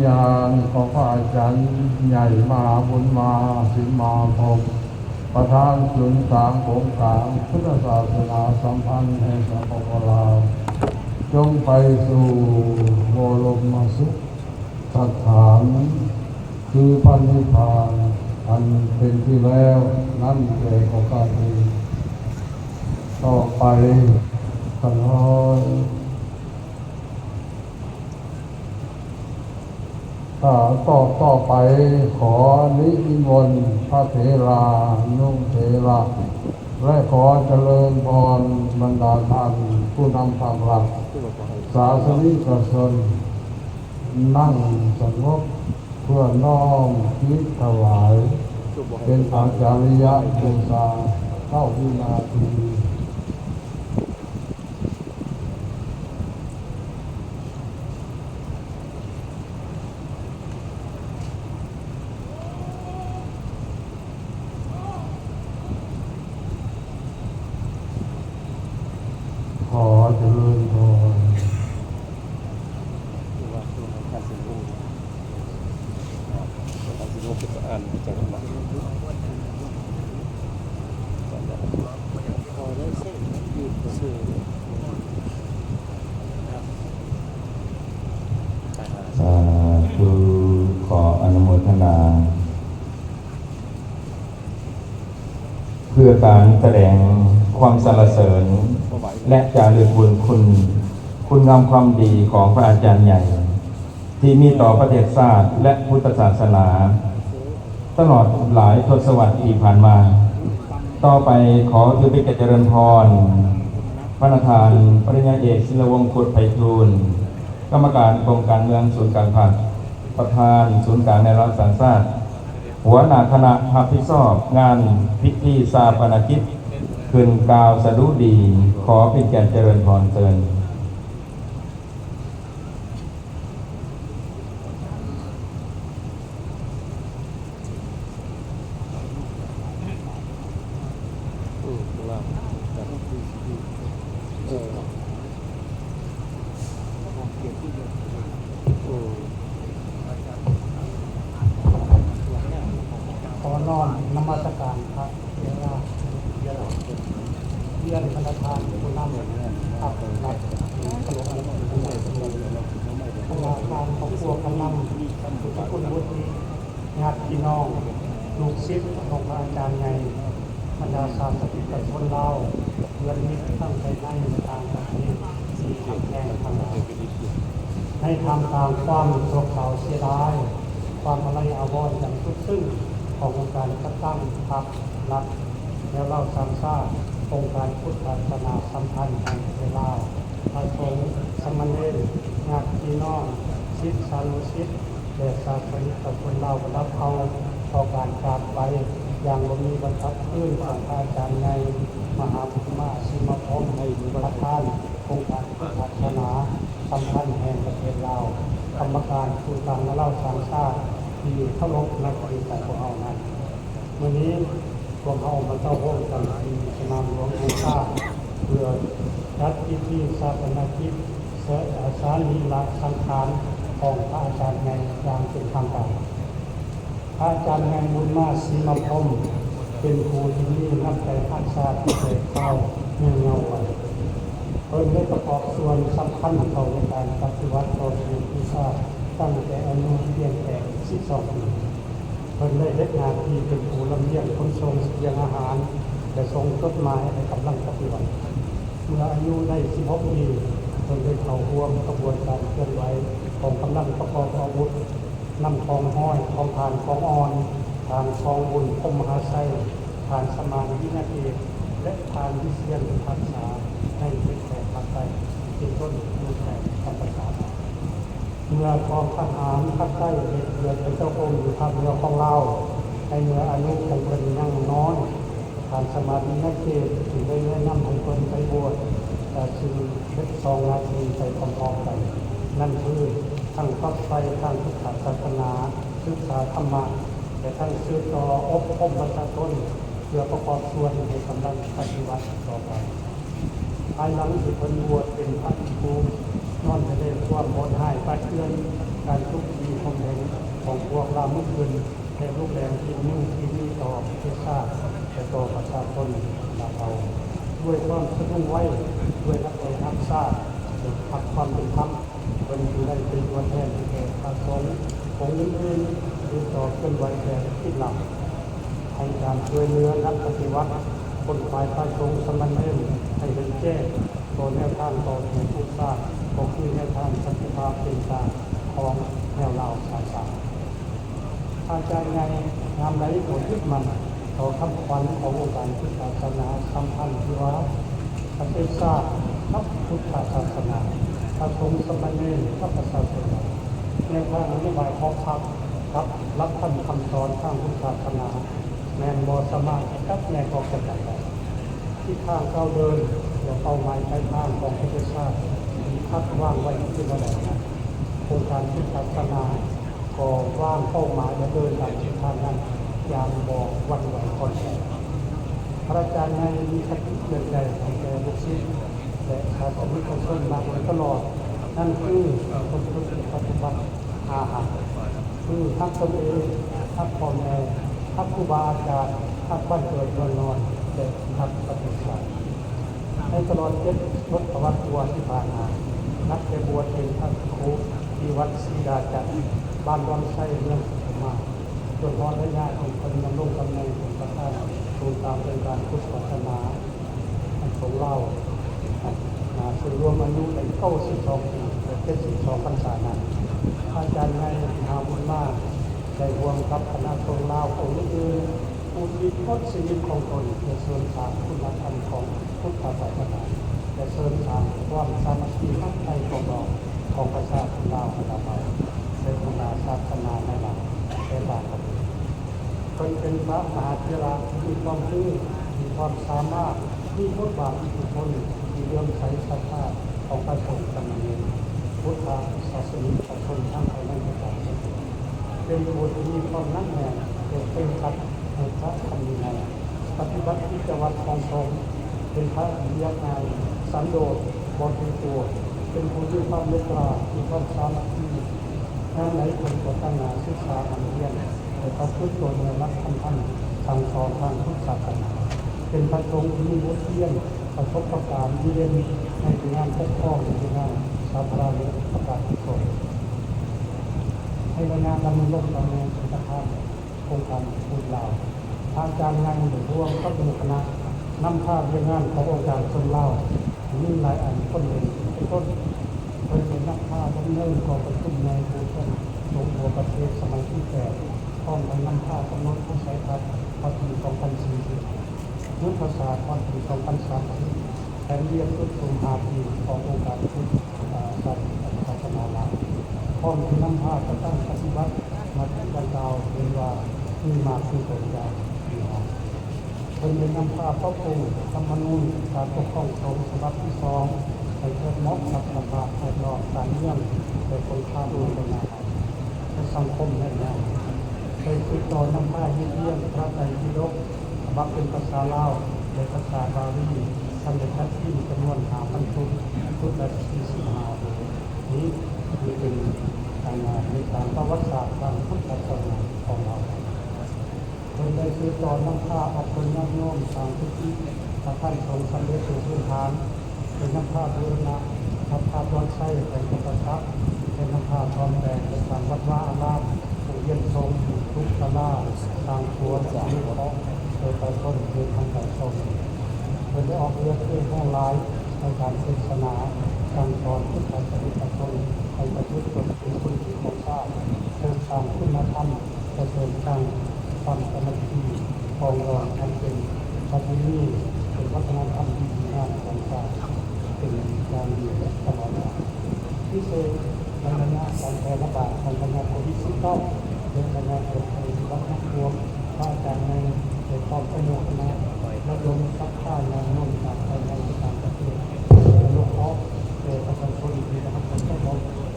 ຍານຂອງພະອາຈານໃຫຍ່ມະຫາບຸນມາ ສິມມາພົມ ປະທານສູນກາງໂຄງການພຸດທະສາສະໜາສຳພັນແຫ່ງສປປ ລາວ ຈົ່ງໄປສູ່ບໍລົມມະສຸດສະຖານ ຄືພະນິບພານອັນເປັນທີ່ແລ້ວນັ້ນແກ່ພວກຂ້າເທີນ. ຕໍ່ໄປ ຂ້ານ້ອຍ ອ່າ ຕໍ່ ຕໍ່ໄປ ຂໍນິມົນພະເຖລານຸເຖລະ ແລະ ຂໍຈະເລີນພອນບັນດາທ່ານຜູ້ນຳພາກລັດ ສາສະນິກະຊົນ ນັ່ງສະຫງົບ ເພື່ອນ້ອມຈິດຖວາຍເປັນອາຈາລິຍະບູຊາເກົ້າວິນາທີ. ຂໍຈະເລີນພອນ. ສາທຸ ຂໍອະນຸໂມທະນາ ເພື່ອການສະແດງຄວາມສັນລະເສີນ ແລະ ຈາລຶກບຸນຄຸນ ຄຸນງາມຄວາມດີຂອງພະອາຈານໃຫຍ່ ທີ່ມີຕໍ່ປະເທດຊາດ ແລະ ພຸດທະສາສະໜາ ຕະຫຼອດຫຼາຍທົດສະວັດທີ່ຜ່ານມາ. ຕໍ່ໄປ ຂໍຖືເປັນກຽດຈະເລີນພອນ ພະນະທ່ານ ປະລິນຍາເອກ ສິນລະວົງ ຄຸດໄພທູນ ກຳມະການກົມການເມືອງສູນກາງພັກ ປະທານສູນກາງແນວລາວສ້າງຊາດ ຫົວໜ້າຄະນະຮັບຜິດຊອບງານພິທີຊາປະນະກິດ ຂຶ້ນກ່າວສະດຸດີ. ຂໍເປັນກຽດຈະເລີນພອນເຊີນ. ຂໍນ້ອມນະມັດສະການພະເຖລານຸເຖລະ ຮຽນພະນະທ່ານຜູ້ນຳພັກລັດ ທີ່ເຄົາລົບນັບຖື ບັນດາທ່ານຄອບຄົວກຳນັນ ຜູ້ມີຄຸນວຸດທິ ຍາດພີ່ນ້ອງ ລູກສິດຂອງພະອາຈານໃຫຍ່ ບັນດາສາສະນິກະຊົນລາວ ເພື່ອນມິດທັງພາຍໃນ ແລະ ຕ່າງປະເທດ ທີ່ຮັກແພງທັງຫຼາຍ. ໃນທ່າມກາງຄວາມໂສກເສົ້າເສຍດາຍ, ຄວາມອາໄລອາວອນຢ່າງສຸດຊຶ້ງຂອງອົງການຈັດຕັ້ງພັກລັດ ແນວລາວສ້າງຊາດ, ອົງການພຸດທະສາສະໜາສຳພັນແຫ່ງປະເທດລາວ, ພະສົງ, ສາມະເນນ, ຍາດພີ່ນ້ອງ, ສິດສານຸສິດ ແລະ ສາສະນິກະຊົນລາວບັນດາເຜົ່າ ຕໍ່ການຈາກໄປຢ່າງບໍ່ມີວັນກັບຄືນຂອງພະອາຈານໃຫຍ່ ມະຫາບຸນມາ ສີມາພົມ ປະທານອົງການພຸດທະສາສະໜາສຳພັນແຫ່ງປະເທດລາວ, ກຳມະການສູນກາງແນວລາວສ້າງຊາດ ທີ່ເຄົາລົບນັບຖືຂອງພວກເຮົານັ້ນ. ມື້ນີ້ພວກເຮົາມາເຕົ້າໂຮມກັນທີ່ສະໜາມຫຼວງແຫ່ງຊາດ ເພື່ອຈັດພິທີຊາປະນະກິດ ສະ ສະລີລະສັງຂານຂອງພະອາຈານໃຫຍ່ຢ່າງເປັນທາງການ. ພະອາຈານໃຫຍ່ບຸນມາ ສີມາພົມ ເປັນຜູ້ທີ່ມີນ້ຳໃຈຮັກຊາດແຕ່ເກົ່າເມື່ອເຍົາວະ. ເພິ່ນໄດ້ປະກອບສ່ວນສຳຄັນເຂົ້າໃນການປະຕິວັດຕໍ່ສູ້ເພື່ອຊາດຕັ້ງແຕ່ອາຍຸພຽງແຕ່ສິບສອງປີ. ເພິ່ນໄດ້ເຮັດໜ້າທີ່ເປັນຜູ້ລຳລຽງຂົນສົ່ງສະບຽງອາຫານ ແລະ ສົ່ງຈົດໝາຍໃຫ້ກຳລັງປະຕິວັດ. ເມື່ອອາຍຸໄດ້ສິບຫົກປີ, ເພິ່ນໄດ້ເຂົ້າຮ່ວມຂະບວນການເຄື່ອນໄຫວຂອງກຳລັງປະກອບອາວຸດ ນຳກອງຮ້ອຍຂອງທ່ານກອງອ່ອນ, ທ່ານກອງບຸນ ພົມມະຫາໄຊ, ທ່ານສະໝານ ວິນະເດດ ແລະ ທ່ານວິຊຽນ ຮັກສາ ໃຫ້ເປັນແຂກພາກໃຕ້ ເປັນຕົ້ນ ຜູ້ແທນຈຳພາສາ. ເມື່ອກອງທະຫານພາກໃຕ້ເຮັດວຽກເປັນເຈົ້າກົມຢູ່ພາກເໜືອຂອງລາວ ໃນເມື່ອອາຍຸຂອງເພິ່ນຍັງນ້ອຍ, ທ່ານສະໝານ ວິນະເດດ ຈຶ່ງໄດ້ແນະນຳໃຫ້ເພິ່ນໄປບວດ ແລະ ຈຶ່ງເຮັດສອງໜ້າທີ່ໄປພ້ອມໆກັນ, ນັ້ນຄື ທັງຝັກໃຝ່ທາງພຸດທະສາສະໜາ, ສຶກສາທຳມະ ແລະ ທັງສືບຕໍ່ອົບຮົມປະຊາຊົນ ເພື່ອປະກອບສ່ວນໃຫ້ກຳລັງປະຕິວັດຕໍ່ໄປ. ພາຍຫຼັງທີ່ເພິ່ນບວດເປັນພະພິກຂຸ ຍ້ອນຈະໄດ້ຄວາມໂຫດຮ້າຍປາດເຈື່ອນ, ການທຸບຕີຂົ່ມ ພວກລາວມື້ຄືນ ແລະ ລູກແຫຼງທີ່ມີ ທີ່ມີຕໍ່ປະເທດຊາດ ແລະ ຕໍ່ປະຊາຊົນລາວເຮົາ ດ້ວຍຄວາມສະດຸ້ງໄຫວ ດ້ວຍຮັກແທ້ຮັກຊາດ ແລະ ຮັກຄວາມເປັນທຳ, ເພິ່ນຈຶ່ງໄດ້ເປັນຕົວແທນໃຫ້ແກ່ພະສົງອົງອື່ນໆ ທີ່ຕໍ່ເຄື່ອນໄຫວແບບຄິດລ້ຳ ໃຫ້ການຊ່ວຍເຫຼືອນັກປະຕິວັດ, ຂົນຂວາຍພະສົງສາມະເນນໃຫ້ເຫັນແຈ້ງຕໍ່ແນວທາງຕໍ່ສູ້ກູ້ຊາດ, ກໍຄືແນວທາງສັນຕິພາບເປັນກາງຂອງແນວລາວສາຍກາງ. ອາຈານໃຫຍ່ຍາມໃດກໍຍຶດໝັ້ນຕໍ່ຄຳຂວັນຂອງອົງການພຸດທະສາສະໜາສຳພັນທີ່ວ່າ ປະເທດຊາດກັບພຸດທະສາສະໜາ, ພະສົງສາມະເນນກັບປະຊາຊົນ, ແນວທາງນະໂຍບາຍຂອງພັກກັບຫຼັກທຳຄຳສອນທາງພຸດທະສາສະໜາ ແມ່ນບໍ່ສາມາດຈັບແຍກອອກຈາກກັນໄດ້. ທິດທາງກ້າວເດີນ ແລະ ເປົ້າໝາຍປາຍທາງຂອງປະເທດຊາດທີ່ພັກວາງໄວ້ເປັນແນວໃດນັ້ນ, ອົງການພຸດທະສາສະໜາ ກໍວາງເປົ້າໝາຍ ແລະ ເດີນຕາມເສັ້ນທາງນັ້ນຢ່າງບໍ່ຫວັ່ນໄຫວຄອນແຄນ. ພະອາຈານໃຫຍ່ມີຄະຕິເຕືອນໃຈໃຫ້ແກ່ລູກສິດ ແລະ ສາສະນິກຊົນມາໂດຍຕະຫຼອດ, ນັ້ນຄື ປະພຶດປະຕິບັດຫ້າຮັກ ຄື ຮັກຕົນເອງ, ຮັກພໍ່ແມ່, ຮັກຄູບາອາຈານ, ຮັກບ້ານເກີດເມືອງນອນ ແລະ ຮັກປະເທດຊາດ. ໃນຕະຫຼອດເຈັດທົດສະວັດກວ່າທີ່ຜ່ານມາ, ນັບແຕ່ບວດເປັນພະພິກຂຸທີ່ວັດສີດາຈັນ, ບ້ານດອນໄຊ, ເມືອງສຸຂຸມມາ, ຈົນຮອດໄລຍະທີ່ເພິ່ນດຳລົງຕຳແໜ່ງເປັນປະທານສູນກາງອົງການພຸດທະສາສະໜາສົງລາວ, ນາ ເຊິ່ງລວມອາຍຸໄດ້ເກົ້າສິບສອງປີ ແລະ ເຈັດສິບສອງພັນສານັ້ນ, ອາຈານໃຫຍ່ມະຫາບຸນມາ ໄດ້ຮ່ວມກັບຄະນະສົງລາວອົງອື່ນໆ ອຸທິດໝົດຊີວິດຂອງຕົນເພື່ອເສີມສ້າງຄຸນນະທຳຂອງພຸດທະສາສະໜາ ແລະ ເສີມສ້າງຄວາມສາມັກຄີຮັກໃຈປອງດອງຂອງປະຊາຊົນລາວ ແລະ ບັນດາສາສະໜາໃນລາວ ແລະ ຕ່າງປະເທດ. ເພິ່ນເປັນພະມະຫາເຖລະທີ່ມີຄວາມຮູ້, ມີຄວາມສາມາດ, ມີບົດບາດອິດທິພົນທີ່ເຫຼື້ອມໃສສັດທາຂອງພະສົງສາມະເນນ, ພຸດທະສາສະນິກ ປະຊາຊົນທັງພາຍໃນ ແລະ ຕ່າງປະເທດ, ເປັນຜູ້ທີ່ມີຄວາມໜັກແໜ້ນ ແລະ ເຄັ່ງຄັດໃນພະທຳວິໄນ, ປະຕິບັດກິດຈະວັດຂອງສົງ, ເປັນພະທີ່ລຽບງ່າຍ, ສັນໂດດ, ບໍ່ຖືຕົວ, ເປັນຜູ້ມີຄວາມເມດຕາ, ມີຄວາມສາມັກຄີ, ຍາມໃດເພິ່ນກໍຕັ້ງໜ້າສຶກສາຮ່ຳຮຽນ ແລະ ປະພຶດຕົນໃນຫຼັກຄຳສັ່ງສອນທາງພຸດທະສາສະໜາ, ເປັນພະສົງທີ່ມີບົດຮຽນ ປະສົບປະການດີເດັ່ນໃນວຽກງານປົກຄອງ ແລະ ວຽກງານສາທາລະນະປະຊາຊົນ. ໃນໄລຍະດຳລົງຕຳແໜ່ງເປັນປະທານອົງການພຸດລາວ, ອາຈານຍັງໄດ້ຮ່ວມກັບໝູ່ຄະນະ ນຳພາວຽກງານຂອງອົງການຊົນລາວ ມີຫຼາຍອັນພົ້ນເດັ່ນເປັນຕົ້ນ, ເພິ່ນໄດ້ນຳພາດຳເນີນກອງປະຊຸມໃຫຍ່ຜູ້ແທນສົງທົ່ວປະເທດສະໄໝທີແປດ ພ້ອມທັງນຳພາກຳນົດວິໄສທັດຮອດປີສອງພັນສີ່ສິບ, ຍຸດທະສາດຮອດປີສອງພັນສາມສິບ, ແຜນວຽກສຸດໂສມຫ້າປີຂອງອົງການພຸດທະສາສະໜາລາວ, ພ້ອມທີ່ນຳພາຈັດຕັ້ງປະຕິບັດມະຕິດັ່ງກ່າວ ເຫັນວ່າມີມາກມີຜົນຢ່າງດີງາມ. ເພິ່ນໄດ້ນຳພາປັບປຸງທຳມະນູນການປົກຄອງສົງສະບັບທີສອງ ໃຫ້ເກີດເໝາະກັບສະພາບແວດລ້ອມການເມືອງ ແລະ ສົງຄາມໃນໄລຍະ ແລະ ສັງຄົມແຫ່ງນັ້ນ, ໄດ້ສືບຕໍ່ນຳພາຮຽບຮຽງພະໄຕປິດົກສະບັບເປັນພາສາລາວ ແລະ ພາສາບາລີ, ທັນໄດ້ຈັດພິມຈຳນວນຫ້າພັນຊຸດ, ຊຸດລະສີ່ສິບຫ້າ ນີ້ຖືເປັນການເຮັດການປະຫວັດສາດທາງພຸດທະສາສະໜາຂອງລາວ. ເພິ່ນໄດ້ສືບຕໍ່ນຳພາອອກຕົນຍາດໂຍມສ້າງກຸຕິ ປະທານສົງສຳເລັດໂດຍພື້ນຖານ, ໄດ້ນຳພາບູລະນະວັດພະດອນໄຊ ແຂວງຈຳປາສັກ, ໄດ້ນຳພາສ້ອມແປງ ແລະ ສ້າງວັດວາອາລາມ, ໂຮງຮຽນສົງ, ທຸກສາລາ, ສ້າງຂົວ, ສາມານຸເຄາະ ປະຊາຊົນເດີນທາງໄກສອງເດີນ. ເພິ່ນໄດ້ອອກເຮືອນເຄື່ອນຮ່ວງຫຼາຍໃນການເທດສະໜາ, ສັ່ງສອນພຸດທະສາສະນິກຊົນໃຫ້ປະພຶດຕົນເປັນຄົນດີຂອງຊາດ, ເສີມສ້າງຄຸນນະທຳ ແລະ ເສີມສ້າງຄວາມສາມັກຄີປອງດອງ ອັນເປັນປະເພນີ ເປັນວັດທະນະທຳທີ່ດີງາມຂອງຊາດເປັນຢ່າງດີຕະຫຼອດມາ. ພິເສດໃນໄລຍະການແຜ່ລະບາດຂອງພະຍາດໂຄວິດສິບເກົ້າ ແລະ ໄລຍະເກີດໄພພິບັດນ້ຳຖ້ວມ, ພະອາຈານໃຫຍ່ໄດ້ພ້ອມຄະນະຄະນະ ລະດົມສັດທາຍາດໂຍມຈາກພາຍໃນ ແລະ ຕ່າງປະເທດ ເພື່ອອະນຸເຄາະແກ່ປະຊາຊົນທີ່ໄດ້ຮັບຜົນກະທົບ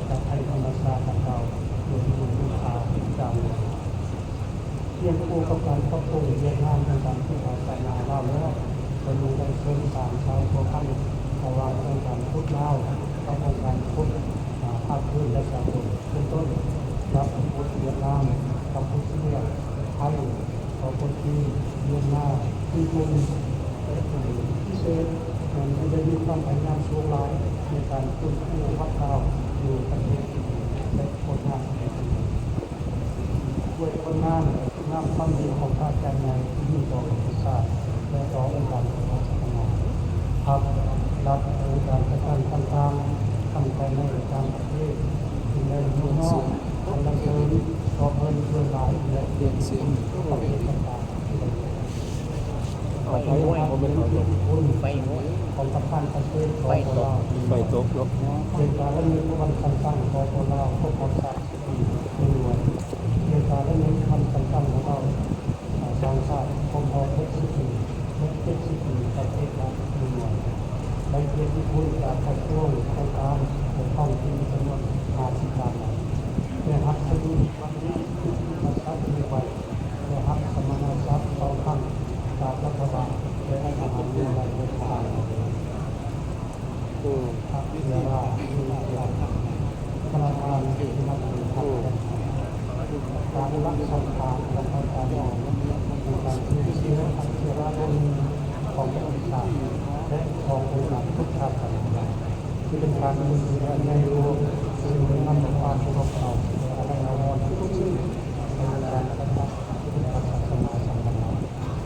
ຈາກໄພທຳມະຊາດດັ່ງກ່າວ ໂດຍມີລູກຄ້າຈາກ ຄຽງຄູ່ກັບການປັບປຸງວຽກງານທາງການພຸດທະສາສະໜາລາວແລ້ວ, ເພິ່ນຍັງໄດ້ເສີມສ້າງສາຍພົວພັນລະຫວ່າງອົງການພຸດລາວກັບອົງການພຸດ ອາ ພາກພື້ນ ແລະ ສາກົນ ເປັນຕົ້ນ ກັບພຸດຫວຽດນາມ, ເມືອງໜ້າ ທີ່ກຸ່ມເສດຖະກິດພິເສດ ແມ່ນໄດ້ມີຄວາມພະຍາຍາມສູງຫຼາຍໃນການຟື້ນຟູວັດລາວຢູ່ປະເທດຈີນ ແລະ ໂຄດງານໃນຈີນ. ດ້ວຍຜົນງານ ງາມຄວາມດີຂອງພະອາຈານໃຫຍ່ທີ່ມີຕໍ່ປະເທດຊາດ ແລະ ຕໍ່ອົງການຂອງສາສະໜາ, ພັກ ລັດ ອົງການຈັດຕັ້ງຕ່າງໆ ທັງພາຍໃນ ແລະ ຕ່າງປະເທດ ຈຶ່ງໄດ້ຍົກຍ້ອງສັນລະເສີນຂອບເພິ່ນຫຼວງຫຼາຍ ແລະ ປຽນສຽງປະເພດຕ່າງໆ ທີ່ໄດ້ເຮັດ. ໄຟຫ້ວຍ ບໍ່ແມ່ນເຂົາຕົກ ໄຟຫ້ວຍ ຂອງປະທານປະເທດ ສປປ ລາວ ໄຟຕົກເນາະ ເປັນການລຳລຶກວັນສ້າງຕັ້ງ ສປປ ລາວ ຄົບຮອບ ສາມສິບປີ ເປັນໜ່ວຍ ເປັນການລຳລຶກວັນສ້າງຕັ້ງຂອງລາວ ສ້າງຊາດ ຄົບຮອບ ຫົກສິບປີ ແລະ ເຈັດສິບປີ ປະເທດລາວ ເປັນໜ່ວຍ ໃບກຽດຕິຄຸນຈາກກະຊວງອົງການປົກຄອງຈີນ ຈຳນວນ ຫ້າສິບ ລ້ານບາດ ແລະ ຮັບສະດຸນວັນນີ້ ຮັກສະໄວ້ ແລະ ຮັບສະມານະສັກສອງຄັ້ງ ຈາກລັດຖະບານ ແລະ ທະຫານ ເມືອງໄລ ຫົກທ່ານ. ອືມ ພະເຖລະ ທະນາຄານ ທີ່ນັບຖື ອືມ ການລະສັງຂານຂອງພະອາຈານໃຫຍ່ ໃນການສູນເສຍພະເຖລະຜູ້ໜຶ່ງຂອງປະເທດຊາດ ແລະ ຂອງອົງການພຸດທະສາສະໜາ ຄືເປັນການສູນເສຍອັນໃຫຍ່ຫຼວງ ຊຶ່ງໄດ້ນຳເອົາຄວາມໂສກເສົ້າ ແລະ ອາໄລອາວອນສຸດຊຶ້ງ ໃນວງການການປະຕິບັດສາສະໜາສັງຄະລາດ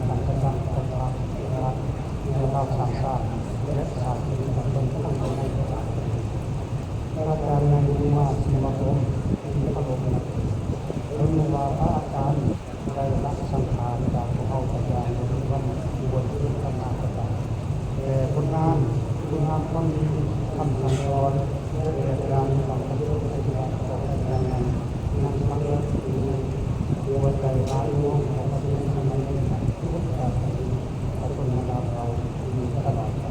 ການຈັດຕັ້ງຂອງພະເຖລະ ໃນລາວທັງສາກລົນ ແລະ ສາກົນ ທັງພາຍໃນ ແລະ ຕ່າງປະເທດ. ພະອາຈານໃຫຍ່ ບຸນມາ ສີມາຄົມ ທີ່ເຄົາລົບນັບຖື ເພິ່ນວ່າພະອາຈານ ໄດ້ລະສັງຂານຈາກພວກເຮົາໄປຢ່າງບໍ່ມີວັນຫວນຄືນກັບມາກະສັນ ແຕ່ຜົນງານ ຄຸນງາມຄວາມດີ ຄຳສັ່ງສອນ ແລະ ແບບຢ່າງການປະຕິບັດຂອງພະອາຈານໃຫຍ່ ຍັງຝັງເລິກຢູ່ໃນຫົວໃຈຫຼາຍດວງຂອງປະຊາຊົນໃນທຸກໆປະເທດ ຂອບຄຸນນຳລາວເຮົາຢູ່ຕະຫຼອດໄປ.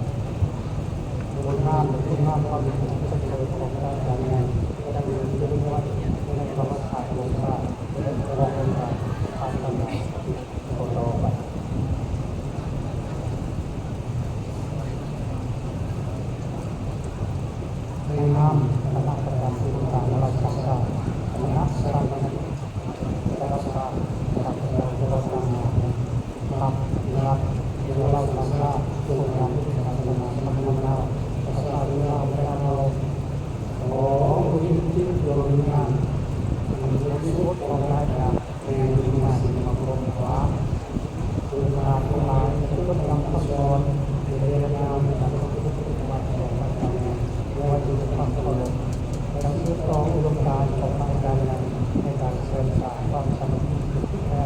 ຜົນງານ ແລະ ຄຸນງາມຄວາມດີທີ່ປະເສີດຂອງພະອາຈານໃຫຍ່ ຈະດຳເນີນເປັນໄວ້ໃນປະຫວັດສາດຂອງຊາດ ແລະ ຂອງອົງການພັດທະນາປະເທດຕໍ່ໆໄປ. ໃນນາມຄະນະປະຈຳອົງການລາວສ້າງຊາດ ຄະນະສະຖາປະນິກ ລາວສ້າງຊາດ ຂ້າພະເຈົ້າ ພັກ ລັດ ແລະ ລາວສ້າງຊາດ ອົງການສາສະໜາສາມັນລາວ ປະຊາຊົນລາວ ແລະ ລາວ ຂໍອຸທິດຈິດດວງວິນຍານ ອັນບໍລິສຸດຂອງພະອາຈານ ແມ່ນມີມາສິມາຄົມວ່າ ໂອກາດທັງຫຼາຍຈະຈົດຈຳຄຳສອນ ແລະ ພະຍາຍາມນຳປະຕິບັດຕໍ່ພະອາຈານໃຫຍ່ ໄວ້ດ້ວຍຄວາມເຄົາລົບ ແລະ ສືບຕໍ່ອຸດົມການຂອງພະອາຈານໃຫຍ່ ໃນການເສີມສ້າງຄວາມສາມັກຄີທີ່ແທ້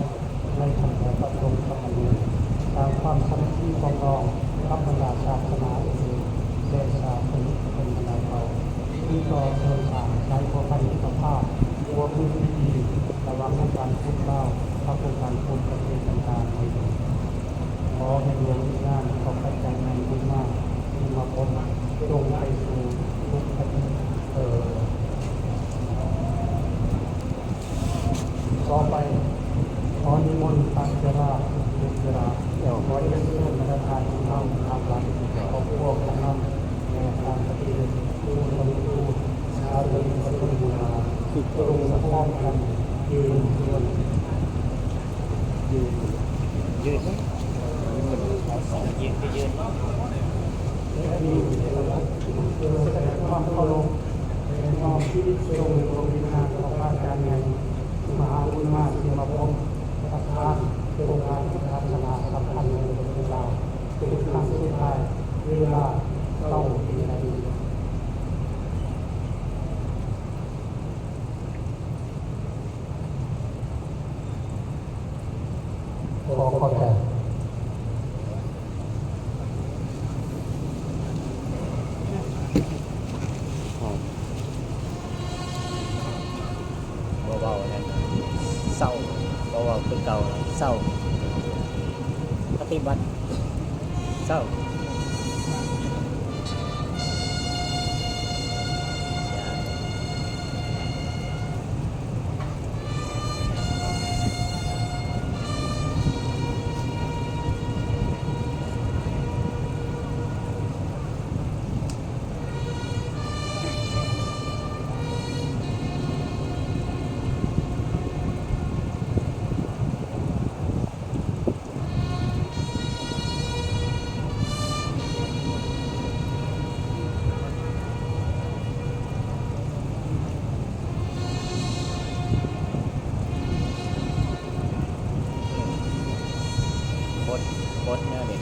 ໃນຂັ້ນແຖວພະສົງສາມະເນນ, ສ້າງຄວາມສາມັກຄີປອງດອງກັບບັນດາສາສະໜາອື່ນໆ ແລະ ສາກົນເປັນບັນດາເຜົ່າ, ສືບຕໍ່ເສີມສ້າງສາຍພົວພັນມິດຕະພາບຮ່ວມມືທີ່ດີລະຫວ່າງອົງການພຸດລາວກັບອົງການພຸດປະເທດຕ່າງໆໃນໂລກ. ຂໍໃຫ້ດວງວິນຍານຂອງພະອາຈານໃຫຍ່ບຸນມາ ສີມາພົມ ຈົ່ງໄປສູ່ສຸຄະຕິເທີ້ນ. ຕໍ່ໄປ ຂໍນິມົນພະເຖລະ ເຖລະ ຂໍຮຽນເຊີນບັນດາທ່ານຜູ້ນຳ ທາງວັດ ຄອບຄົວຜູ້ນຳ ແລະ ຕ່າງປະເທດ ຜູ້ຊົງຄຸນ ສາລີປະທຸມບູລາ ຈົ່ງພ້ອມກັນຢືນ ຢືນ ຢືນ ຢືນ ຢືນ ຢືນ ສະແດງຄວາມເຄົາລົບ ແລະ ນ້ອມຊີວິດສົ່ງດວງວິນຍານຂອງພະອາຈານໃຫຍ່ ມະຫາບຸນມາ ສີມາພົມ ປະທານອົງການພຸດທະສາສະໜາສຳຄັນໃນປະເທດລາວ ເປັນຄັ້ງສຸດທ້າຍ ເວລາເກົ້າວິນາທີ. ຂໍຂອບໃຈ. ບໍ່ເວົ້ານັ້ນ ເຊົາ, ບໍ່ເວົ້າຄືເກົ່າ ເຊົາ, ປະຕິບັດ ເຊົາ.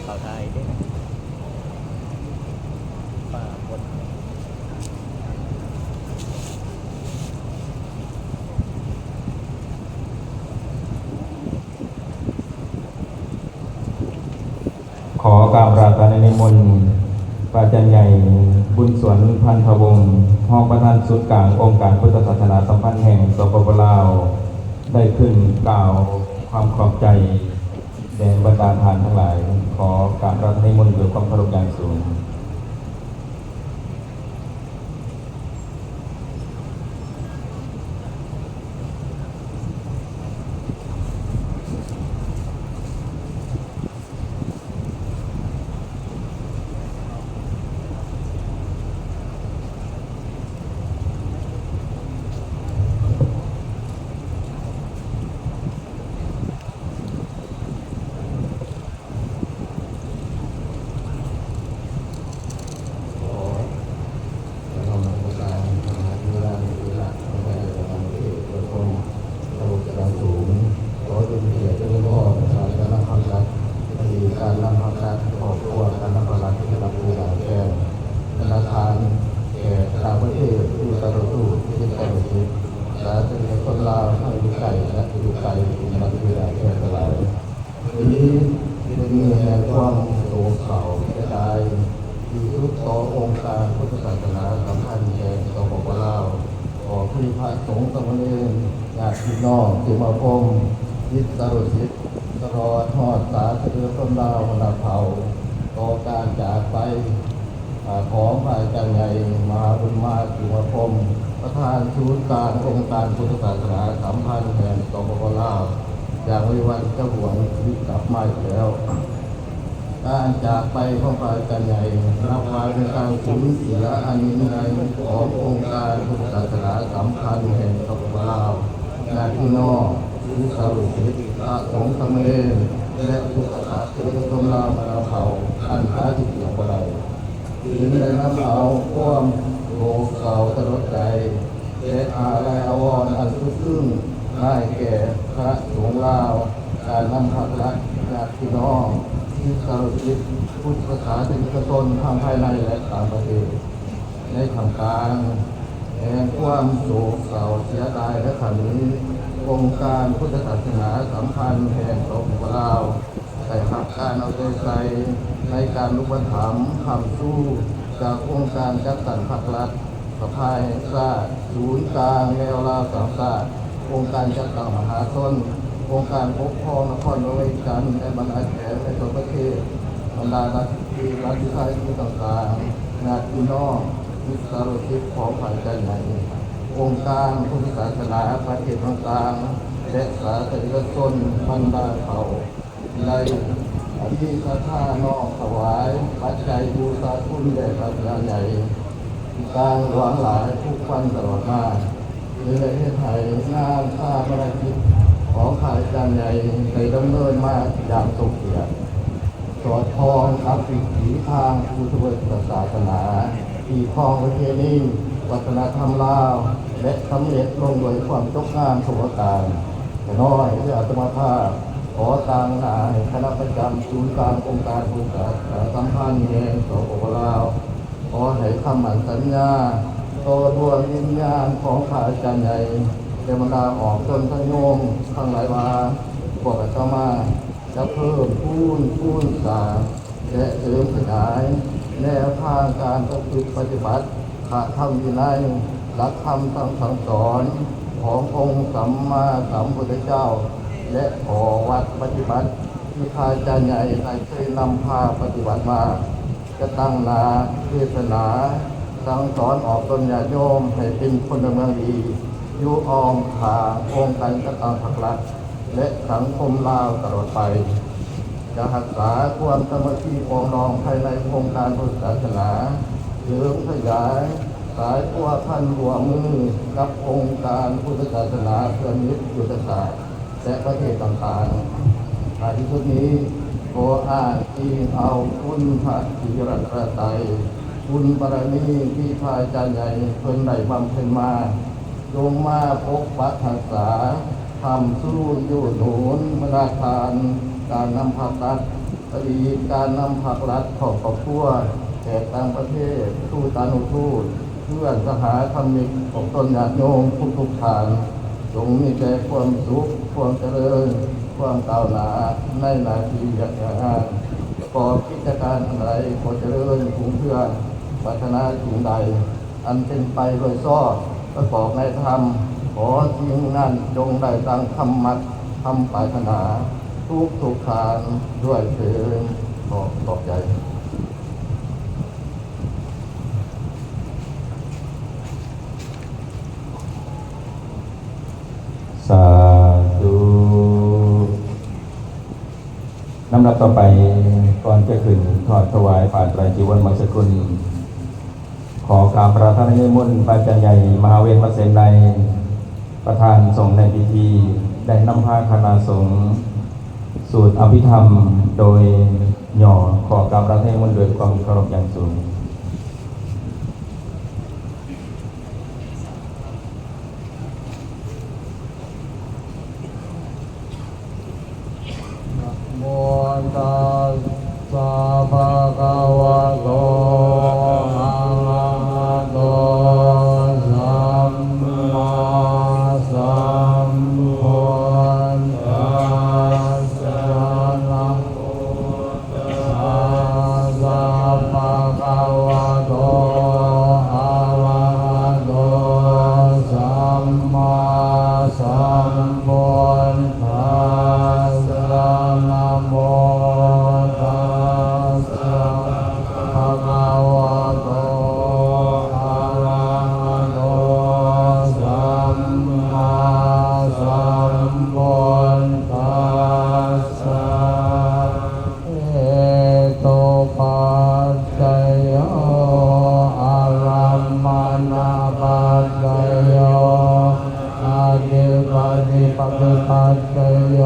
ເອົາຖ່າຍເດ້ ປາບົດ ຂໍກາບອາລາທະນານິມົນ ພະອາຈານໃຫຍ່ ບຸນສວນ ພັນທະວົງ ຮອງປະທານສູນກາງອົງການພຸດທະສາສະໜາສຳພັນແຫ່ງ ສປປ ລາວ ໄດ້ຂຶ້ນກ່າວຄວາມຂອບໃຈແດ່ບັນດາທ່ານທັງຫຼາຍ. ຂໍກາບອາລາທະນານິມົນດ້ວຍຄວາມເຄົາລົບຢ່າງສູງ. ຂໍເປັນກຽດຈະເລີນພອນ ການນຳພາກລັດ ທີ່ການນຳພາກລັດ ຄອບຄົວການນຳພາກລັດ ທີ່ຮັບຜູ້ບາດເຈັບ ບັນດາທ່ານແຂກຕ່າງປະເທດ ທູດສານທູດ ທີ່ເປັນເຈົ້າໜ້າທີ່ ສາທາລະນະລັດລາວ ທັງຢູ່ໃກ້ ແລະ ຢູ່ໄກ ທີ່ມາເປັນເວລາແຂກຫຼາຍ. ມື້ນີ້ເປັນມື້ແຫ່ງຄວາມໂສກເສົ້າເສຍດາຍທີ່ສຸດຕໍ່ອົງການພຸດທະສາສະໜາສຳພັນແຫ່ງ ສປປ ລາວ ຂອບຄຸນພະສົງສາມະເນນ ຍາດພີ່ນ້ອງ ສິມາຄົມ ສິດສານຸສິດ ຕະຫຼອດຮອດສາທາລະນະຊົນລາວບັນດາເຜົ່າ ຕໍ່ການຈາກໄປ ອາ ຂອງພະອາຈານໃຫຍ່ ມະຫາບຸນມາ ສິມາຄົມ ປະທານສູນກາງອົງການພຸດທະສາສະໜາສຳພັນແຫ່ງ ສປປ ລາວ ຢ່າງໄວວັນຈະຫວງຊີວິດກັບມາອີກແລ້ວ. ການຈາກໄປຂອງພະອາຈານໃຫຍ່ ນັບວ່າເປັນການສູນເສຍອັນຍິ່ງໃຫຍ່ຂອງອົງການພຸດທະສາສະໜາສຳພັນແຫ່ງ ສປປ ລາວ ຍາດພີ່ນ້ອງ ສິດສານຸສິດ ພະສົງສາມະເນນ ແລະ ພຸດທະສາສະນິກະຊົນລາວບັນດາເຜົ່າ ອັນຫາທີ່ປຽບບໍ່ໄດ້ ຈຶ່ງໄດ້ນຳເອົາຄວາມໂສກເສົ້າສະຫຼົດໃຈ ແລະ ອາໄລອາວອນອັນສຸດຊຶ້ງ ໃຫ້ແກ່ພະສົງລາວ, ການນຳພາກລັດ, ຍາດພີ່ນ້ອງ, ສິດສານຸສິດ, ພຸດທະສາສະນິກະຊົນ ທັງພາຍໃນ ແລະ ຕ່າງປະເທດ. ໃນທ່າມກາງແຫ່ງຄວາມໂສກເສົ້າເສຍດາຍໃນຄັ້ງນີ້, ອົງການພຸດທະສາສະໜາສຳພັນແຫ່ງ ສປປ ລາວ ໄດ້ຮັບການເອົາໃຈໃສ່ໃນການອຸປະຖຳຄ້ຳຊູຈາກອົງການຈັດຕັ້ງພັກລັດ, ສະພາແຫ່ງຊາດ, ສູນກາງແນວລາວສ້າງຊາດ, ອົງການຈັດຕັ້ງມະຫາຊົນ, ອົງການປົກຄອງນະຄອນຫຼວງວຽງຈັນ ແລະ ບັນດາແຂວງໃນທົ່ວປະເທດ, ບັນດາລັດ ລັດວິສາຫະກິດຕ່າງໆ, ຍາດພີ່ນ້ອງ, ສິດສານຸສິດຂອງພະອາຈານໃຫຍ່, ອົງການພຸດທະສາສະໜາປະເທດຕ່າງໆ ແລະ ສາທາລະນະຊົນບັນດາເຜົ່າ ໄດ້ອະທິສາທານ້ອມຖວາຍປັດໄຈບູຊາຄຸນແດ່ພະອາຈານໃຫຍ່ ຢ່າງຫຼວງຫຼາຍທຸກວັນຕະຫຼອດມາ, ຈຶ່ງໄດ້ເຮັດໃຫ້ງານຊາປະນະກິດຂອງພະອາຈານໃຫຍ່ໄດ້ດຳເນີນມາຢ່າງສົມກຽດ. ສອດຄ່ອງກັບວິຖີທາງພຸດທະເບີດສາສະໜາ ທີ່ຄອງປະເພນີວັດທະນະທຳລາວ ແລະ ສຳເລັດລົງດ້ວຍຄວາມຈົບງາມທຸກປະການ. ຂ້ານ້ອຍ ຄືອາດຕະມາພາບ ຂໍຕາງໜ້າໃຫ້ຄະນະປະຈຳສູນກາງອົງການພຸດທະສາສະໜາສຳພັນແຫ່ງ ສປປ ລາວ ຂໍໃຫ້ຄຳໝັ້ນສັນຍາຕໍ່ດວງວິນຍານຂອງພະອາຈານໃຫຍ່ ແລະ ບັນດາອອກຕົນຍາດໂຍມທັງຫຼາຍວ່າ ພວກອາດຕະມາ ຈະເພີ່ມພູນຄູນສາ ແລະ ເສີມຂະຫຍາຍແນວທາງການປະພຶດປະຕິບັດພະທຳວິໄນ, ຫຼັກຄຳສັ່ງສອນຂອງອົງສຳມາສຳພຸດທະເຈົ້າ ແລະ ຂໍ້ວັດປະຕິບັດທີ່ພະອາຈານໃຫຍ່ໄດ້ເຄີຍນຳພາປະຕິບັດມາ. ຈະຕັ້ງໜ້າເທດສະໜາສັ່ງສອນອອກຕົນຍາດໂຍມໃຫ້ເປັນພົນລະເມືອງດີ ຢູ່ອ້ອມຂ້າງອົງການຈັດຕັ້ງພັກລັດ ແລະ ສັງຄົມລາວຕະຫຼອດໄປ. ຈະຮັກສາຄວາມສາມັກຄີປອງດອງພາຍໃນອົງການພຸດທະສາສະໜາ, ເສີມຂະຫຍາຍສາຍພົວພັນຮ່ວມມືກັບອົງການພຸດທະສາສະໜາເພື່ອມິດຍຸດທະສາດ ແລະ ປະເທດຕ່າງໆ. ທ້າຍທີ່ສຸດນີ້ ຂໍອ້າງອີງເອົາຄຸນພະສີລັດຕະນະໄຕ, ບຸນບາລະມີທີ່ພະອາຈານໃຫຍ່ເພິ່ນໄດ້ບຳເພັນມາ, ຈົ່ງມາປົກປັກຮັກສາ, ຄ້ຳຊູ, ຍູ້ໜູນບັນດາທ່ານການນຳພາກລັດ, ອະດີດການນຳພາກລັດຂອງຄອບຄົວ, ແຂກຕ່າງປະເທດ, ທູຕານຸທູດ, ເພື່ອນສະຫາທຳມິກຂອງຕົນ, ຍາດໂຍມທຸກໆທ່ານ, ຈົ່ງມີແຕ່ຄວາມສຸກ, ຄວາມຈະເລີນ, ຄວາມກ້າວໜ້າໃນໜ້າທີ່ວຽກງານ, ປະກອບກິດຈະການອັນໃດກໍຈະເລີນຮຸ່ງເຮືອງ, ປາດຖະໜາສິ່ງໃດ ອັນເປັນໄປດ້ວຍຊອບປະກອບໃນທຳ, ຂໍສິ່ງນັ້ນຈົ່ງໄດ້ດັ່ງຄຳໝັ້ນຄຳປາດຖະໜາທຸກໆທ່ານດ້ວຍເທີ້ນ. ຂໍຂອບໃຈ. ສາທຸ. ລຳດັບຕໍ່ໄປ, ກ່ອນຈະຂຶ້ນທອດຖວາຍຜ້າໄຕຣຈີວອນບັງສະກຸນ, ຂໍກາບອາລາທະນານິມົນພະອາຈານໃຫຍ່ມະຫາເວດ ມະເສນໄນ ປະທານສົງໃນພິທີ ໄດ້ນຳພາຄະນະສົງສູດອະພິທຳ ໂດຍຫຍໍ້. ຂໍກາບອາລາທະນານິມົນດ້ວຍຄວາມເຄົາລົບຢ່າງສູງ. ນະໂມຕັດສະ ພະຄະວະໂຕ ອະລະຫະໂຕ ສຳມາສຳພຸດທັດສະ ນະໂມ ສະ ພະຄະວະໂຕ ອະລະຫະໂຕ ສຳມາສຳພຸດທັດສະ ນະໂມຕັດສະ ພະຄະວະໂຕ ອະລະຫະໂຕ ສຳມາສຳພຸດທັດສະ ເຫຕຸປັດໄຈໂຍ ອາລຳມະນະປັດໄຈໂຍ ອະທິປະຕິປັດໄຈໂຍ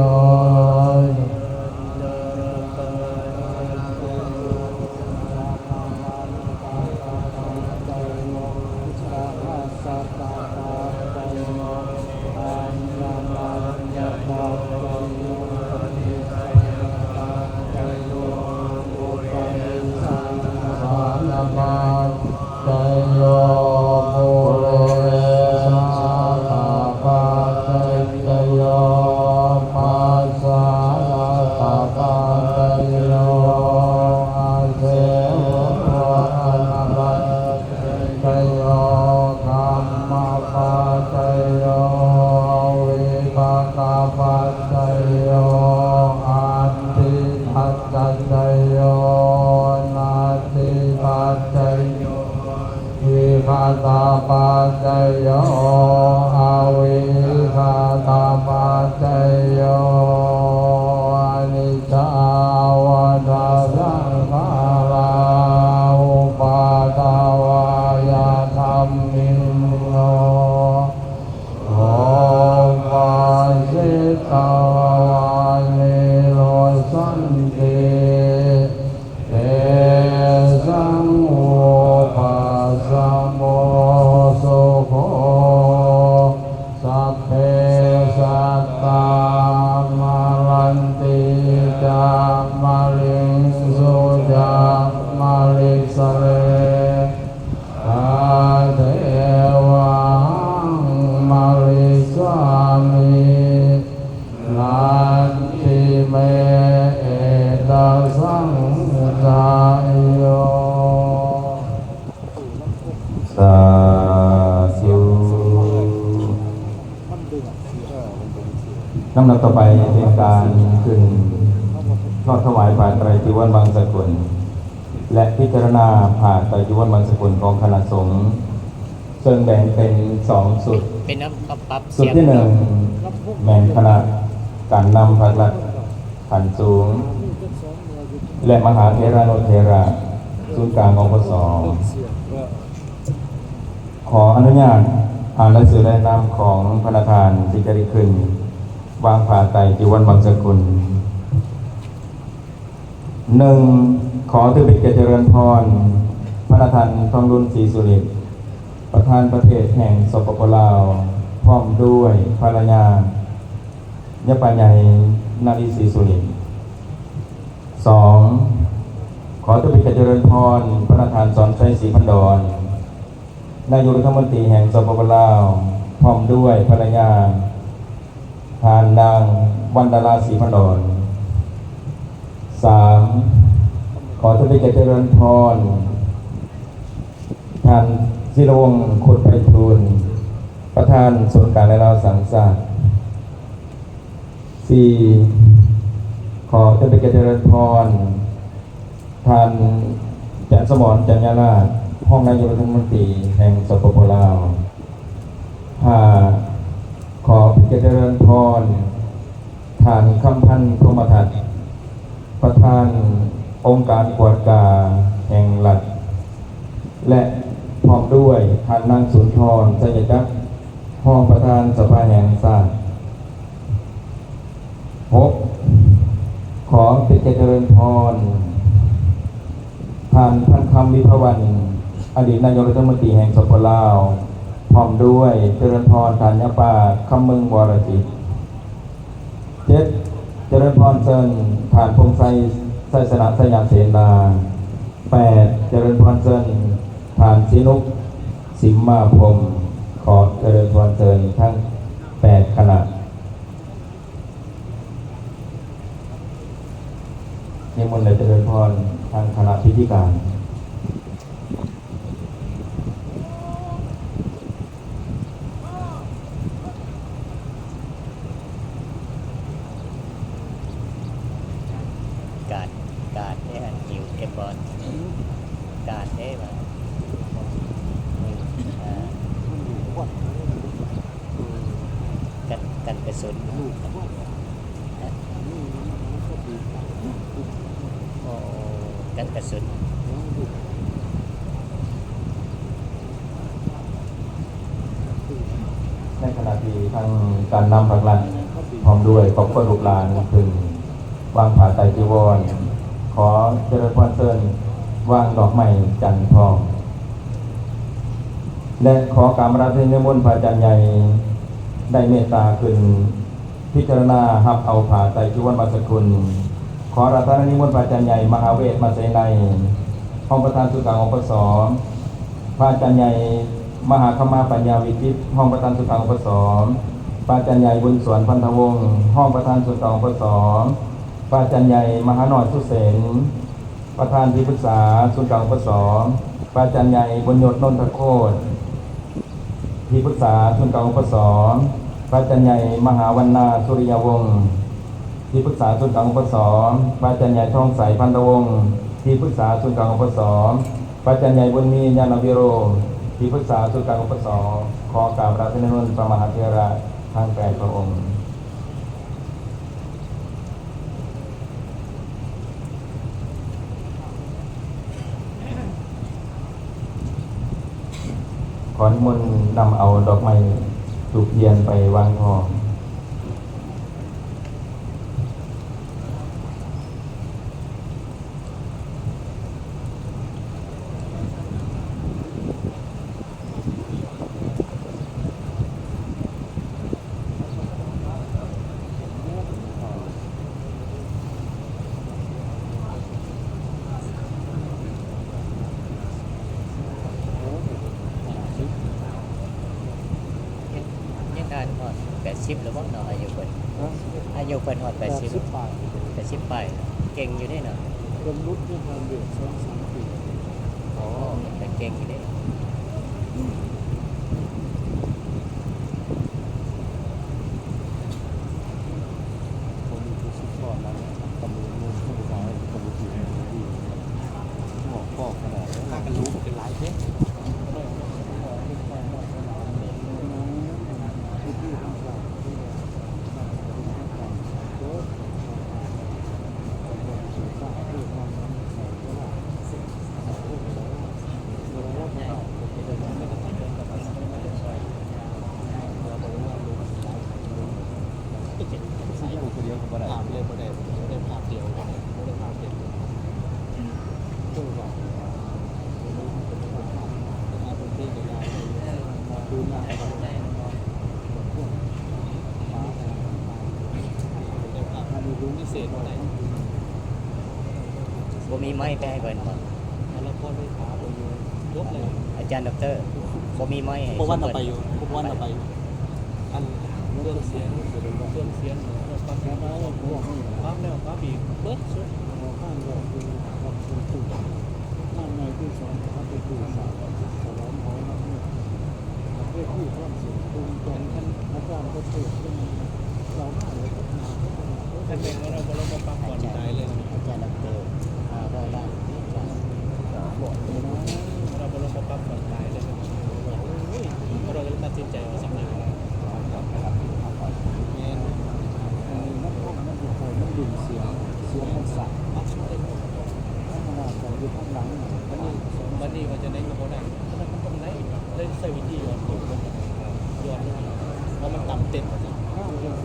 ປັດໄຈໂຍ ກຳມະປັດໄຈໂຍ ວິປາກະປັດໄຈໂຍ ອະທິປັດໄຈໂຍ ນາທິປັດໄຈໂຍ ວິຄະຕະປັດໄຈໂຍ ອະວິຄະຕະປັດໄຈໂຍ ອະນິດ ຈາ ອາ ວະ ຕາ ສັງ ຂາ ລາ ອຸປາ ທະ ວາ ຍະ ທຳ ມິນ ໂນ ໂອ ປາ ສິດ ຕາ ລະ ວາ ນິ ໂຣ ສັນ ຕິ ເຕ ສັງ ອຸປະ ສະ ໂມ ສຸ ໂຂ ສັບເພ ສັດຕາ ມະຣັນຕິ ຈະ ມະລິງ ສຸ ຈະ ມະລິສະເລ ຕະ ເທ ວະ ຫັງ ມະລິສາມິ ນັດ ຖິ ເມ ເອ ຕະ ສັງ ສະ ໂຍ. ສາທຸ. ລຳດັບຕໍ່ໄປເປັນການຂຶ້ນທອດຖວາຍຜ້າໄຕຣຈີວອນບັງສະກຸນ ແລະ ພິຈາລະນາຜ້າໄຕຣຈີວອນບັງສະກຸນຂອງຄະນະສົງ ເຊິ່ງແບ່ງເປັນສອງຊຸດ. ເປັນນຳກັບປັບ ຊຸດທີໜຶ່ງ ແມ່ນຄະນະການນຳພັກລັດຂັ້ນສູງ ແລະ ມະຫາເຖລານຸເຖລະ ສູນກາງ ອພສ. ຂໍອະນຸຍາດອ່ານລາຍຊື່ ແລະ ນາມຂອງພະນະທ່ານທີ່ຈະໄດ້ຂຶ້ນວາງຜ້າໄຕຣຈີວອນບັງສະກຸນ. ໜຶ່ງ ຂໍຖືເປັນກຽດຈະເລີນພອນ ພະນະທ່ານ ທອງລຸນ ສີສຸລິດ ປະທານປະເທດແຫ່ງ ສປປ ລາວ ພ້ອມດ້ວຍພະລະຍາ ຍາປ້າໃຫຍ່ ນາລີ ສີສຸລິດ. ສອງ ຂໍຖວາຍພຽງການຈະເລີນພອນ ພະນະທ່ານ ສອນໄຊ ສີພັນດອນ ນາຍົກລັດຖະມົນຕີແຫ່ງ ສປປ ລາວ ພ້ອມດ້ວຍພັນລະຍາ ທ່ານນາງ ວັນດາລາ ສີພັນດອນ. ສາມ ຂໍຖວາຍພຽງການຈະເລີນພອນ ທ່ານ ສິລະວົງ ຄຸດໄພທູນ ປະທານສູນກາງລາວສ້າງຊາດ. ສີ່ ຂໍຖວາຍພຽງການຈະເລີນພອນ ທ່ານ ຈັນສະໝອນ ຈັນຍາລາດ ຮອງນາຍົກລັດຖະມົນຕີແຫ່ງ ສປປ ລາວ. ຫ້າ ຂໍພຽງການຈະເລີນພອນ ທ່ານ ຄຳພັນ ພົມມະທັດ ປະທານອົງການກວດກາແຫ່ງລັດ ແລະ ພ້ອມດ້ວຍທ່ານນາງ ສຸນທອນ ໄຊຍະຈັກ ຮອງປະທານສະພາແຫ່ງຊາດ. ຫົກ ຂໍເປັນກຽດຈະເລີນພອນ ທ່ານ ພັນຄຳ ວິພາວັນ ອະດີດນາຍົກລັດຖະມົນຕີແຫ່ງ ສປປ ລາວ ພ້ອມດ້ວຍຈະເລີນພອນ ທ່ານຍາປ້າ ຄຳເມືງ ວໍລະຈິດ. ເຈັດ ຈະເລີນພອນເຊີນທ່ານ ພົງໄຊ ໄຊຊະນະ ໄຊຍະເສນາ. ແປດ ຈະເລີນພອນເຊີນທ່ານ ສີນຸກ ສິມມາພົມ. ຂໍຈະເລີນພອນເຊີນທັງແປດຄະນະ. ນິມົນ ແລະ ຈະເລີນພອນທາງຄະນະພິທີການ. ກາດ ກາດເດ້ຫັ້ນ ຫິວເກັບບ່ອນ ກາດເດ້ວ່າ ເອີ ກັນ ກັນກະສຸນ ໂອ້ ກັນກະສຸນ. ໃນຂະນະທີ່ທາງການນຳພັກລັດ ພ້ອມດ້ວຍຄອບຄົວລູກຫຼານ ເພິ່ນວາງຜ້າໄຕຈີວອນ ຂໍຈະເລີນພອນເຊີນວາງດອກໄມ້ຈັນທອງ ແລະ ຂໍກາບອາລາທະນານິມົນພະອາຈານໃຫຍ່ ໄດ້ເມດຕາຂຶ້ນ ພິຈາລະນາຮັບເອົາຜ້າໄຕຈີວອນບັງສະກຸນ. ຂໍອາລາທະນານິມົນພະອາຈານໃຫຍ່ ມະຫາເວດ ມະເສໄນ ຮອງປະທານສູນກາງ ອປສ, ພະອາຈານໃຫຍ່ ມະຫາຄຳມາ ປັນຍາວິຈິດ ຮອງປະທານສູນກາງ ອປສ, ພະອາຈານໃຫຍ່ ບຸນສວນ ພັນທະວົງ ຮອງປະທານສູນກາງ ອປສ, ພະອາຈານໃຫຍ່ ມະຫານ້ອຍ ສຸເສນ ປະທານທີ່ປຶກສາສູນກາງ ອປສ, ພະອາຈານໃຫຍ່ ບຸນຍົດ ນົນທະໂຄດ ທີ່ປຶກສາສູນກາງ ອປສ, ພະອາຈານໃຫຍ່ ມະຫາວັນນາ ສຸລິຍະວົງ ທີ່ປຶກສາສູນກາງ ອປສ, ພະອາຈານໃຫຍ່ ທອງໃສ ພັນທະວົງ ທີ່ປຶກສາສູນກາງ ອປສ, ພະອາຈານໃຫຍ່ ບຸນມີ ຍານະວິໂຣ ທີ່ປຶກສາສູນກາງ ອປສ. ຂໍກາບອາລາທະນານິມົນພະມະຫາເຖລະທັງແປດພະອົງ. ຂໍນິມົນນຳເອົາດອກໄມ້ທູບທຽນໄປວາງພ້ອມ. ຍັງ ຍັງ ອ່ານຮອດແປດສິບແລ້ວບໍ່ເນາະ ອາຍຸເພິ່ນ? ຮະ? ອາຍຸເພິ່ນຮອດແປດສິບ ແປດສິບປາຍ ແປດສິບປາຍ ເກັ່ງຢູ່ເດ້ເນາະ. ເພິ່ນຫຼຸດຢູ່ທາງເບສສອງສາມປີ. ອໍ ເພິ່ນກໍເກັ່ງຢູ່ເດ້. ບໍ່ມີຜູ້ສືບທອດແລ້ວ ກຳມືງູງ ຜູ້ຊາຍກຳມືງູງ ໝອກຄອກຂະໜາດນັ້ນ ພາກັນລູກເປັນຫຼາຍເດ້. ບໍ່ມີໄມ້ໄປໃຫ້ເພິ່ນບໍ່? ອັນນັ້ນພໍ່ເລຂາໄປຢູ່ ຈົບແລ້ວ ອາຈານດັອກເຕີ ບໍ່ມີໄມ້ໃຫ້ ຜູ້ວັນເອົາໄປຢູ່ ຜູ້ວັນເອົາໄປຢູ່ ອັນເຄື່ອງສຽງ ເຄື່ອງສຽງ ປັບແລ້ວປັບອີກ ເບິດສຸດ ຫ້າງໃຫຍ່ທີ່ສອງ ສະຫຼອງຫອຍ ເວທີຄອນເສີດ ເປັນຄັນ ອາຈານກໍເປີດເປັນ ເຈົ້າມາແລ້ວກໍມາ ຄັນແມ່ນວ່າເຮົາບໍ່ລົງມາປັບຜ່ອນຕາຍເລີຍ ອາຈານດັອກເຕີ ອ່າ ເວົ້າໄດ້ ເຮົາບໍ່ລົງມາປັບຜ່ອນຕາຍເລີຍ ເຮົາກໍເລີຍຕັດສິນໃຈວ່າສຳນັກ ແມ່ນ ອັນນີ້ມັນ ມັນບໍ່ຄ່ອຍ ມັນດຶງສຽງ ສຽງມັນສັ່ນ ມັນ ມັນ ມັນຢູ່ຂ້າງຫຼັງ ບັດນີ້ ບັດນີ້ວ່າຈັ່ງໃດກໍບໍ່ໄດ້ ມັນຕ້ອງໄດ້ ໄດ້ໃຊ້ວິທີຫຍອດລົງ ຫຍອດລົງ ເພາະມັນຕ່ຳເຕັມວ່າຊັ້ນ ຖ້າເຮົາຢາກ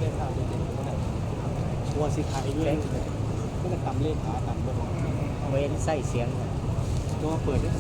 ໄດ້ພາບເຕັມໆ ມັນກໍ ວ່າຊິຂາຍຢູ່ ມັນກໍຕຳເລຂາ ຕຳເບິ່ງ ບໍ່ເຫັນໃຊ້ສຽງ ແຕ່ວ່າເປີດເດ້.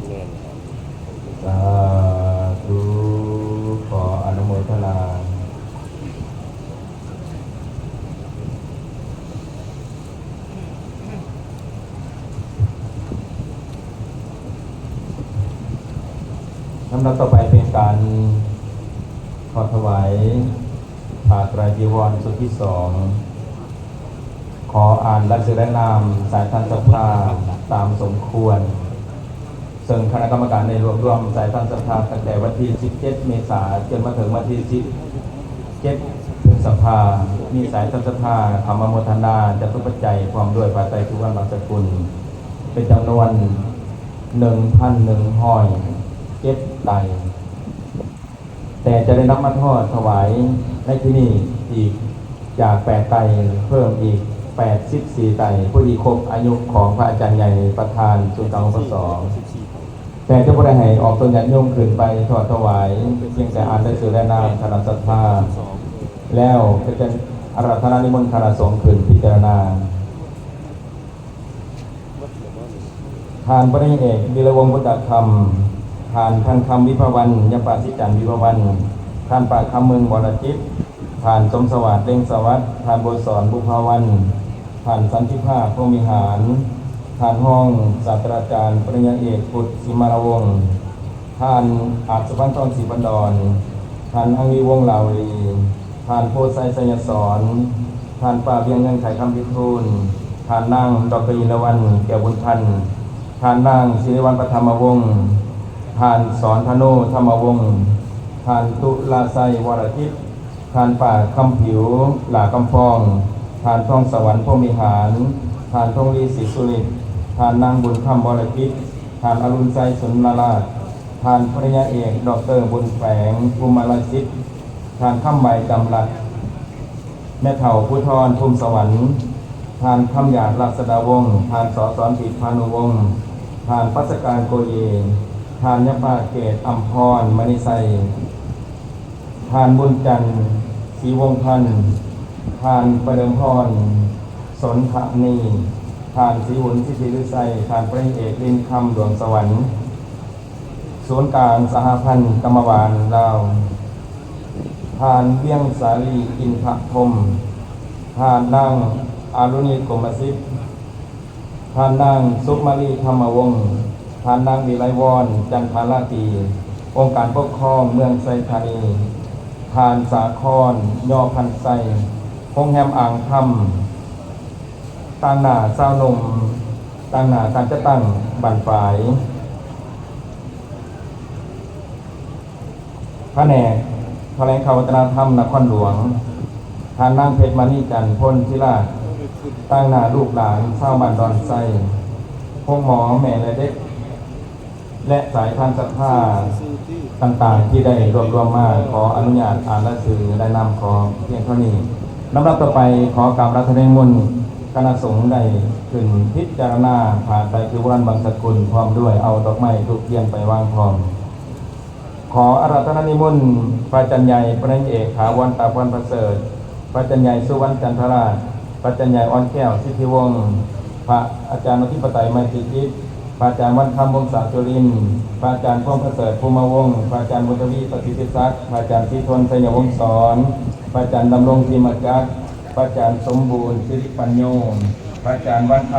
ແມ່ນ ສາທຸ ຂໍອະນຸໂມທະນາ. ລຳດັບຕໍ່ໄປເປັນການຖອດຖວາຍຜ້າໄຕຣຈີວອນຊຸດທີສອງ ຂໍອ່ານລາຍຊື່ລາຍນາມສາຍທ່ານສັດທາຕາມສົມຄວນ. ເຊິ່ງຄະນະກຳມະການໄດ້ລວບລວມສາຍທ່ານສັດທາຕັ້ງແຕ່ວັນທີສິບເຈັດເມສາ ຈົນມາເຖິງວັນທີສິບເຈັດພຶດສະພາ ມີສາຍທ່ານສັດທາເຂົ້າມາໂມທະນາຈະຕຸປັດໄຈ ພ້ອມດ້ວຍຜ້າໄຕຣຈີວອນບັງສະກຸນ ເປັນຈຳນວນໜຶ່ງພັນໜຶ່ງຮ້ອຍເຈັດໄຕ. ແຕ່ຈະໄດ້ນຳມາທອດຖວາຍໃນທີ່ນີ້ອີກຈາກແປດໄຕ ເພີ່ມອີກແປດສິບສີ່ໄຕ ພໍດີຄົບອາຍຸຂອງພະອາຈານໃຫຍ່ປະທານສູນກາງ ປກສ ແຕ່ຈະບໍ່ໄດ້ໃຫ້ອອກຕົນຍາດໂຍມຂຶ້ນໄປທອດຖວາຍ ພຽງແຕ່ອ່ານລາຍຊື່ລາຍນາມຄະນະສັດທາ ແລ້ວກໍຈະອາລາທະນານິມົນຄະນະສົງຂຶ້ນພິຈາລະນາ. ທ່ານປະລິນຍາເອກ ວິລະວົງ ບຸດຕະຄຳ, ທ່ານ ພັນຄຳ ວິພາວັນ, ຍາປາ ສີຈັນ ວິພາວັນ, ທ່ານ ປາຄຳ ເມືອງວລະຈິດ, ທ່ານ ສົມສະຫວາດ ເລັງສະຫວັດ, ທ່ານ ບົວສອນ ບຸບພາວັນ, ທ່ານ ສັນຕິພາບ ພົມວິຫານ, ທ່ານ ຮອງສາດສະດາຈານ ປະລິນຍາເອກ ພຸດ ສີມາລາວົງ, ທ່ານ ອາດສະພັນທອງ ສີພັນດອນ, ທ່ານ ອັງວີ ວົງລາວະລີ, ທ່ານ ໂພໄຊ ໄຊຍະສອນ, ທ່ານ ປ້າ ວຽງເງິນ ໄຂຄຳພິທູນ, ທ່ານ ນາງ ດອກເຕີ ອິນລະວັນ ແກ້ວບຸນພັນ, ທ່ານ ນາງ ສິລິວັນ ປະທຳມະວົງ, ທ່ານ ສອນທະໂນ ທຳມະວົງ, ທ່ານ ຕຸລາໄຊ ວໍລະຈິດ, ທ່ານ ປ້າ ຄຳຜິວ ຫຼ້າຄຳຟອງ, ທ່ານ ທອງສະຫວັນ ພົມວິຫານ, ທ່ານ ທົງລີ ສີສຸລິດ, ທ່ານ ນາງ ບຸນຄຳ ວໍລະຈິດ, ທ່ານ ອະລຸນໄຊ ສຸນນະລາດ, ທ່ານ ປະລິນຍາເອກ ດອກເຕີ ບຸນແຝງ ພູມມະລະສິດ, ທ່ານ ຄຳໄວ ຈຳລັດ, ແມ່ເຖົ້າ ພູທອນ ພູມສະຫວັນ, ທ່ານ ຄຳຫຍາດ ລາຊະດາວົງ, ທ່ານ ສອສອນທິດ ພານຸວົງ, ທ່ານ ປັດສະການ ໂກເຢ, ທ່ານ ຍາປາເກດ ອຳພອນ ມະນີໄຊ, ທ່ານ ບຸນຈັນ ສີວົງພັນ, ທ່ານ ປະເດີມພອນ ສົນທະນີ, ທ່ານ ສີຫຸນ ສິດທິລືໄຊ, ທ່ານ ປະລິນຍາເອກ ລິນຄຳ ດວງສະຫວັນ. ສູນກາງສະຫະພັນກຳມະວານລາວ, ທ່ານ ວຽງສາລີ ອິນທະພົມ, ທ່ານ ນາງ ອາລຸນີ ກົມມະສິດ, ທ່ານ ນາງ ສຸມາລີ ທຳມະວົງ, ທ່ານ ນາງ ວິໄລວອນ ຈັນທາລາຕີ, ອົງການປົກຄອງເມືອງໄຊທານີ, ທ່ານ ສາຄອນ ຍໍພັນໄຊ, ໂຮງແຮມອ່າງຄຳ, ຕາງໜ້າຊາວໜຸ່ມ, ຕາງໜ້າການຈັດຕັ້ງບ້ານຝາຍ, ພະແນກຖະແຫຼງຂ່າວວັດທະນະທຳນະຄອນຫຼວງ, ທ່ານນາງ ເພັດມະນີຈັນ ພົນທິລາດ, ຕາງໜ້າລູກຫຼານຊາວບ້ານດອນໄຊ, ໂຮງໝໍ, ແມ່ແລະເດັກ ແລະ ສາຍທານສັດທາຕ່າງໆ ທີ່ໄດ້ລວບລວມມາ. ຂໍອະນຸຍາດອ່ານລາຍຊື່ລາຍນາມ ຂໍພຽງເທົ່ານີ້. ລຳດັບຕໍ່ໄປ ຂໍກາບອາລາທະນານິມົນຄະນະສົງໄດ້ຂຶ້ນພິຈາລະນາຜ້າໄຕຣະຈີວອນບັງສະກຸນ ພ້ອມດ້ວຍເອົາດອກໄມ້ທູບທຽນໄປວາງພ້ອມ. ຂໍອາລາທະນານິມົນພະອາຈານໃຫຍ່ ປະລິນຍາເອກ ຖາວອນ ຕາພອນປະເສີດ, ພະອາຈານໃຫຍ່ ສຸວັນ ຈັນທະລາດ, ພະອາຈານໃຫຍ່ ອ່ອນແກ້ວ ສິດທິວົງ, ພະອາຈານອະທິປະໄຕ ໄມຕີຈິດ, ພະອາຈານວັນຄຳ ວົງສາຈຸລິນ, ພະອາຈານ ພົມປະເສີດ ພູມມະວົງ, ພະອາຈານ ບຸນທະວີ ປະສິດທິສັກ, ພະອາຈານ ສີທົນ ໄຊຍະວົງສອນ, ພະອາຈານ ດຳລົງ ທີມະຈັກ, ພະອາຈານ ສົມບູນ ສິລິປັນໂຍ, ພະອາຈານ ວັນຄຳ